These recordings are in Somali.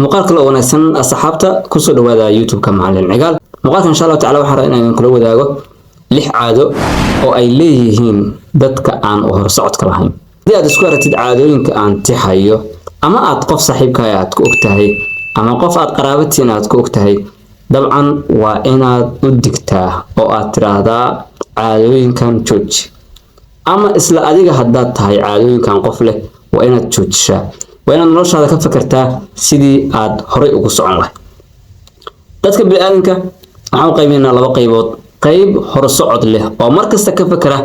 Muuqaal kale oo wanaagsan, asxaabta, kusoo dhawaada YouTube-ka Macalin Cigaal. Muuqaalkan, insha Allahu tacala, waxaan rabaa inaan kula wadaago lix caado oo ay leeyihiin dadka aan horsocodka lahayn. Haddii aad isku aragtid caadooyinka aan tixayo, ama aad qof saaxiibkaaga aad ku ogtahay, ama qof aad qaraabatiin aad ku ogtahay, dabcan waa inaad u digtaa oo aad tiraahdaa "Caadooyinkan jooji." Ama isla adiga haddaad tahay caadooyinkan qof leh, waa inaad joojishaa, waa inaad noloshaada ka fakartaa sidii aad horay ugu socon lahayd. Dadka bini'aadanka waxaan u qaybaynaa laba qaybood: qayb horsocod leh oo markasta ka fakera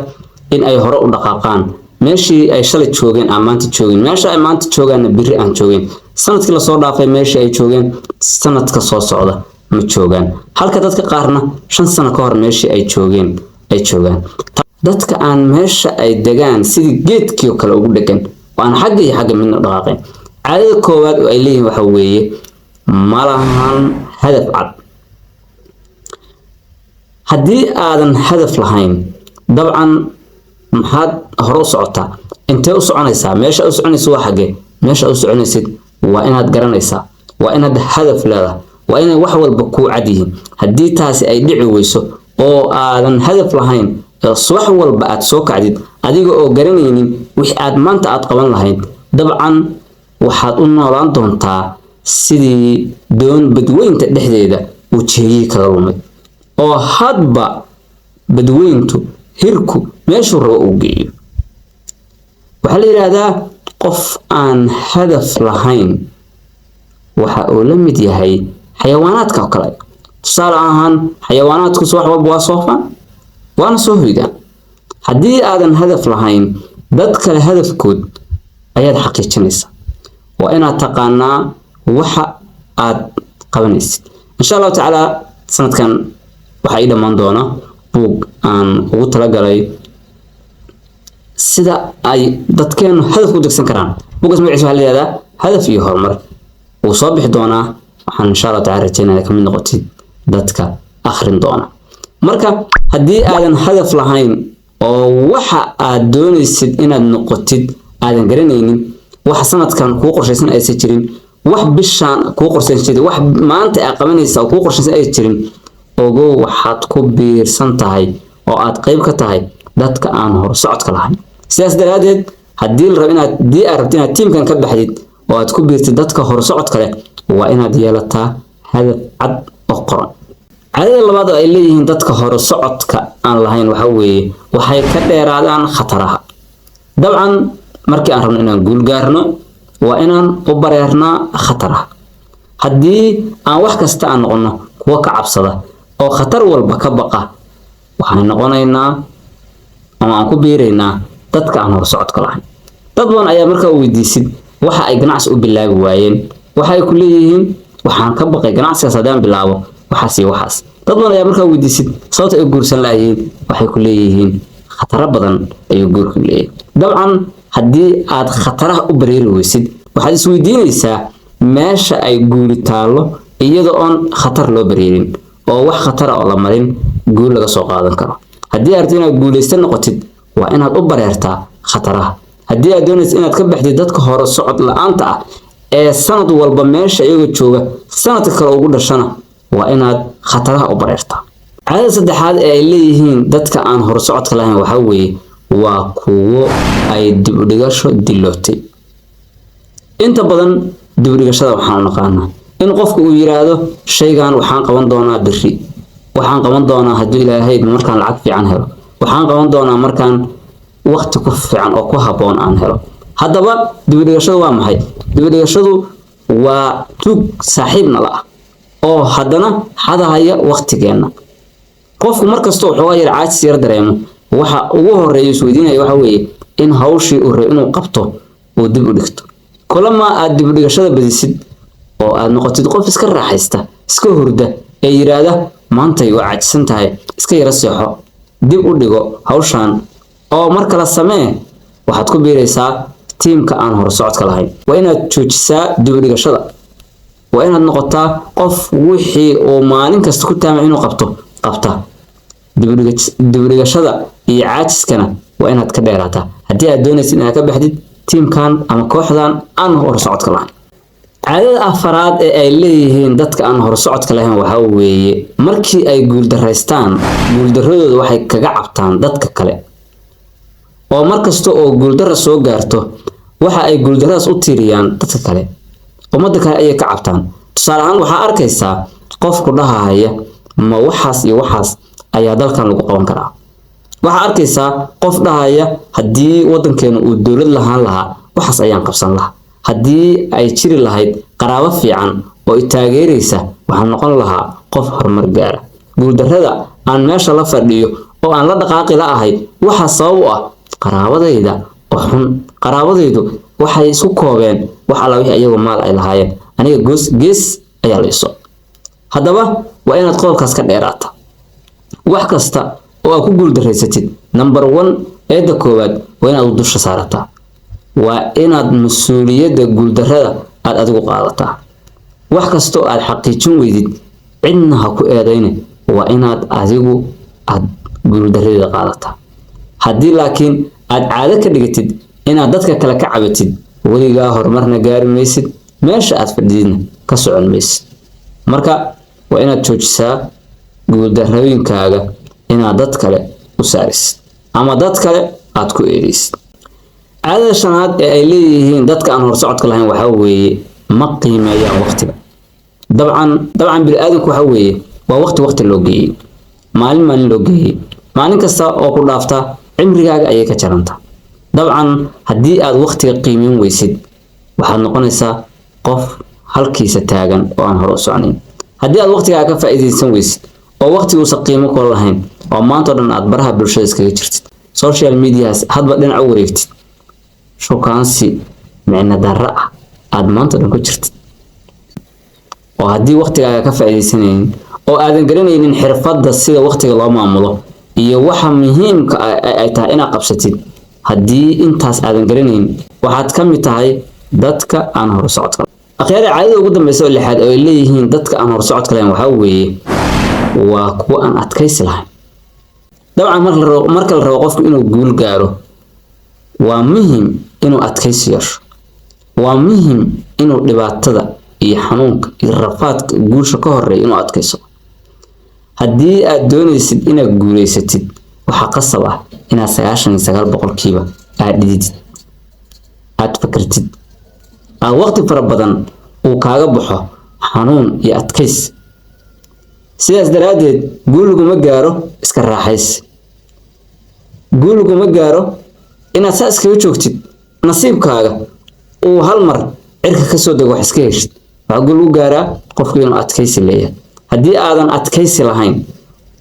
in ay hore u dhaqaaqaan, meeshii ay shalay joogeen aan maanta joogin, meesha ay maanta joogaanna berri aan joogin, sanadkii lasoo dhaafay meeshii ay joogeen sanadka soo socda ma joogaan, halka dadka qaarna 5 sano ka hor meeshii ay joogeen ay joogaan. Dadka aan meesha ay degaan sidii geedkii oo kale ugu dhegan oo aan xagga iyo xagga midna u dhaqaaqayn, caadada koowaad oo ay leeyihiin waxa weeye ma lahan hadaf cad. Haddii aadan hadaf lahayn, dabcan maxaad hore u socotaa? Intee u soconaysaa? Meesha u soconaysa waa xaggee? Meesha u soconaysid waa inaad garanaysaa, waa inaad hadaf leedahay, waa inay wax walba kuu cad yihiin. Haddii taasi ay dhici weyso oo aadan hadaf lahayn, subax walba aad soo kacdid adiga oo garanaynin wixii aad maanta aad qaban lahayd, dabcan waxaad u noolaan doontaa sidii doon badweynta dhexdeeda uu jeeyihii kaga lumay, oo hadba badweyntu hirku meeshuu rabo uu geeyo. Waxaa la yidhaahdaa qof aan hadaf lahayn waxa uu la mid yahay xayawaanaadka oo kale. Tusaale ahaan, xayawaanaadku subax walba waa soofaan waana soo hoydaan. Haddii aadan hadaf lahayn, dad kale hadafkood ayaad xaqiijinaysaa. Waa inaad taqaanaa waxa aad qabanaysid. Insha Allahu tacaala, sanadkan waxaa ii dhammaan doona buug aan ugu talagalay sida ay dadkeenu hadaf u degsan karaan. Buuggaas magaciisa waxaa la yihahdaa "Hadaf iyo Horumar". Wuu soo bixi doonaa. Waxaan insha Allahu tacala rajeynaya kamid noqotid dadka akhrin doona. Marka haddii aadan hadaf lahayn oo waxa aad doonaysid inaad noqotid aadan garanaynin, wax sanadkan kuu qorshaysan aysan jirin, wax bishaan kuu qorshaysan jirin, wax maanta aad qabanaysa oo kuu qorshaysan aysan jirin, ogow waxaad ku biirsan tahay oo aad qayb ka tahay dadka aan hor socodka lahayn. Sidaas daraaddeed, haddii la rabo inaad haddii aad rabto inaad tiimkan ka baxdid oo aad ku biirtid dadka hor socodka leh, waa inaad yeelataa hadaf cad oo qoran. Caadada labaad oo ay leeyihiin dadka hore socodka aan lahayn waxa weeye waxay ka dheeraadaan khataraha. Dabcan markii aan rabno inaan guul gaarno, waa inaan u bareernaa khataraha. Haddii aan wax kasta aan noqono kuwo ka cabsada oo khatar walba ka baqa, waxaan noqonaynaa ama aan ku biiraynaa dadka aan hor socodka lahayn. Dad badan ayaa markaa weydiisid waxa ay ganacsi u bilaabi waayeen, waxa ay ku leeyihiin "Waxaan ka baqay ganacsigaas haddaan bilaabo waxaas iyo waxaas." Dad badan ayaa markaa weydiisid sababta ay guursan la'yihiin, waxay ku leeyihiin khataro badan ayuu guurku leeyahay. Dabcan haddii aad khataraha u bareeri weysid, waxaad isweydiinaysaa meesha ay guuli taallo, iyada oon khatar loo bareerin oo wax khatara oo la marin guul laga soo qaadan karo. Haddii aad rabtid inaad guulaysta noqotid, waa inaad u bareertaa khataraha. Haddii aad doonaysid inaad ka baxdid dadka hore socod la-aanta ah ee sanad walba meesha iyagoo jooga sanadka kale ugu dhashana, waa inaad khataraha u bareertaa. Caadada saddexaad ee ay leeyihiin dadka aan horsocodka lahayn waxaa weeye waa kuwo ay dib u dhigasho dilootay. Inta badan dib u dhigashada waxaan u naqaanaa in qofku uu yiraahdo "Shaygan waxaan qaban doonaa berri, waxaan qaban doonaa haddii Ilaahay markaan lacag fiican helo, waxaan qaban doonaa markaan waqti ku fiican oo ku habboon aan helo." Haddaba dib u dhigashadu waa maxay? Dib u dhigashadu waa tuug saaxiibna la ah oo haddana xadahaya waqtigeenna. Qofku markasta waxoogaa yar caajis yar dareemo, waxa ugu horeeya isweydiinaya waxa weeye in hawshii uu rabay inuu qabto uu dib u dhigto. Kulama aad dib u dhigashada badisid oo aad noqotid qof iska raaxaysta, iska hurda, ee yiraahda "Maantay waa caajisan tahay, iska yara seexo, dib u dhigo hawshan oo mar kale samee," waxaad ku biiraysaa tiimka aan hor socodka lahayn. Waa inaad joojisaa dib u dhigashada. Waa inaad noqotaa qof wixii uu maalin kasta ku taamay inuu qabto qabta. Dib u dhigashada iyo caajiskana waa inaad ka dheeraataa haddii aad doonaysid inaad ka baxdid tiimkan ama kooxdan aan hor socodka lahayn. Caadada afaraad ee ay leeyihiin dadka aan horsocodka lahayn waxaa weeye, markii ay guuldaraystaan, guuldaradooda waxay kaga cabtaan dadka kale, oo markasta oo guuldara soo gaarto waxa ay guuldaradaas u tiiriyaan dadka kale, ummadda kale ayay ka cabtaan. Tusaale ahaan, waxaa arkaysaa qofku dhahaya, "Ma waxaas iyo waxaas ayaa dalkan lagu qaban karaa?" Waxaa arkaysaa qof dhahaya, "Haddii waddankeenu uu dowlad lahaan lahaa, waxaas ayaan qabsan lahaa. Haddii ay jiri lahayd qaraabo fiican oo i taageeraysa, waxaan noqon lahaa qof horumar gaara. Guuldarrada aan meesha la fadhiyo oo aan la dhaqaaqi la ahay waxaa sabab u ah qaraabadayda oo xun. Qaraabadaydu waxay isku koobeen wax alla wixii ayagu maal ay lahaayeen. Aniga goos gees ayaa la iso." Haddaba waa inaad qodobkaas ka dheeraata. Wax kasta oo aad ku guuldaraysatid, number one, eedda koowaad waa inaad dusha saarataa, waa inaad mas-uuliyadda guuldarrada aad adigu qaadataa. Wax kasta oo aad xaqiijin weydid, cidna ha ku eedayne, waa inaad adigu aad guuldarradeeda qaadataa. Haddii laakiin aad caado ka dhigatid inaad dadka kale ka cabatid, weligaa horumarna gaari maysid, meesha aad fadhididna ka socon maysid. Marka waa inaad joojisaa guuldarrooyinkaaga inaad dad kale u saarisid ama dad kale aad ku eedeysid. Caadada shanaad ee ay leeyihiin dadka aan horsocodka lahayn waxaa weeye, ma qiimeeyaan waqtiga. Dabcan bini'aadamku waxa weeye waa waqti waqti loo geeyey, maalin maalin loo geeyey. Maalin kasta oo ku dhaafta cimrigaaga ayay ka jaranta. Dabcan haddii aad waqtiga qiimeyn weysid, waxaad noqonaysaa qof halkiisa taagan oo aan hore u soconayn. Haddii aad waqtigaaga ka faa'iidaysan weysid oo waqtiguusan qiimo kula lahayn, oo maanta oo dhan aad baraha bulshada iskaga jirtid, social medias hadba dhinac u wareegtid, shukaansi micno darro ah aad maanta o dhan ku jirtid, oo haddii waqtigaaga ka faa'iidaysanaynin oo aadan garanaynin xirfadda sida waqtiga loo maamulo iyo waxa muhiimka ay tahay inaad qabsatid, haddii intaas aadan garanayn, waxaad ka mid tahay dadka aan horsocodka. Akhyaari, caadada ugu dambeysa oo lixaad oo ay leeyihiin dadka aan horsocodka lahayn waxaa weeye, waa kuwa aan adkaysi lahayn. Dabcan marka la rabo qofku inuu guul gaaro, waa muhim inuu adkaysi yeesho, waa muhim inuu dhibaatada iyo xanuunka iyo rafaadka guusha ka horeeya inuu adkayso. Haddii aad doonaysid inaad guulaysatid, waxaa qasab ah inaad 99% aad dhididid, aad fakartid, aad waqti fara badan uu kaaga baxo xanuun iyo adkays. Sidaas daraaddeed, guul laguma gaaro iska raaxaysi, guul laguma gaaro inaad saa iskaga joogtid, nasiibkaaga uu hal mar cirka kasoo dego, wax iska heshid. Waxaa guul lagu gaaraa qofku inuu adkaysi leeyahay. Haddii aadan adkaysi lahayn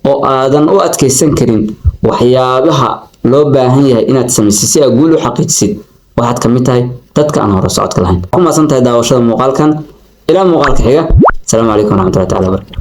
oo aadan u adkaysan karin waxyaabaha loo baahan yahay inaad samaysid si aad guul u xaqiijisid, waxaad ka mid tahay dadka aan hore socodka lahayn. Ku mahadsan tahay daawashada muuqaalkan. Ilaa muuqaalka xiga, asalaamu calaykum waraxmatullahi tacala wabarakatu.